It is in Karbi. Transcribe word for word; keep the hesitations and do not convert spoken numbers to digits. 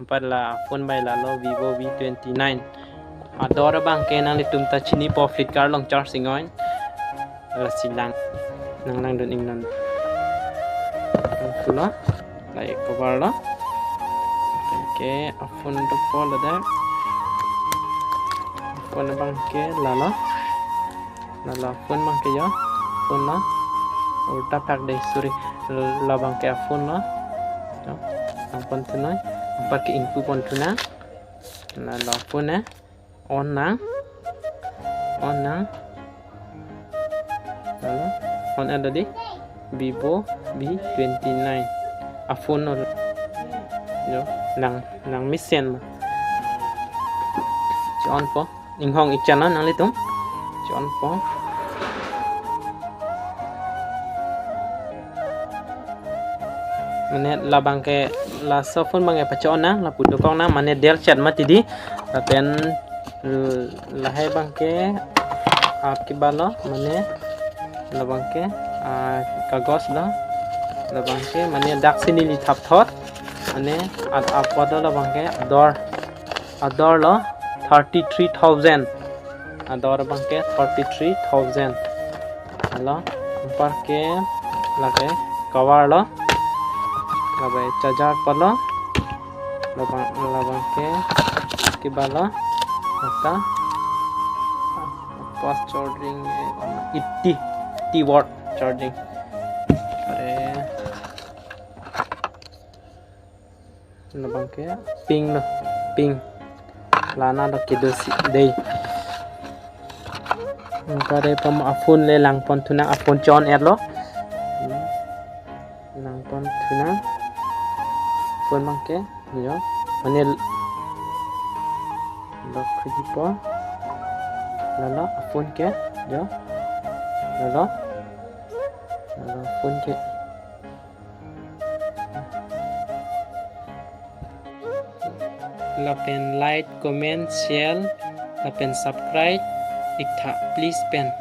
Anparke la phone bai lalo Vivo V twenty-nine. Ador abangke nanglitum ta chinipo Flipkart along charge ingnoin. Lasi lang, nang langdun ingnon. Pulo, la cover lo. Okay, a-phone dopo ladak. Phone abangke lalo. Lalo phone abangke jo. Phone lo. Ulta phak dei, sorry. Labangke a-phone lo. Jo. Nangpon thunoi. Anparke ingpu pon thunang. Lalo phone eh. On nang. On nang. Lalo. On-et dei. Vivo V twenty-nine. A-phone lo. Jo. Lang, lang mesen ma. Che-onpo. Inghong ikchan lo nanglitum. Che-onpo. Mane labangke laso phone abangke pache-on nang, lapu dokok nang, mane del chat mati dei. Lapen, eh, lahai abangke, ah, kibalo, mane labangke, ah, kagos lo. Labangke, mane dak si neli thapthot. Mane ad-, apot do labangke ador. Ador lo thirty-three thousand. Ador abangke thirty-three thousand. Lalo, anparke lake cover lo. Lake charger pulo. Labang, labangke kibalo. Mata fast charging, eh, eighty, eighty watt charging. Are. Labangke pink lo, pink. Lana lo kedo si dei. Anparke pam a-phone le langpon thunang, a-phone che-on-et lo. Hmm. Langpon thunang. Phone abangke, jo. Mane l-, lock khiji po. Lalo a-phone ke, jo. Lalo. Lalo phone ke. Lapen like, comment, share, lapen subscribe iktha, please pen.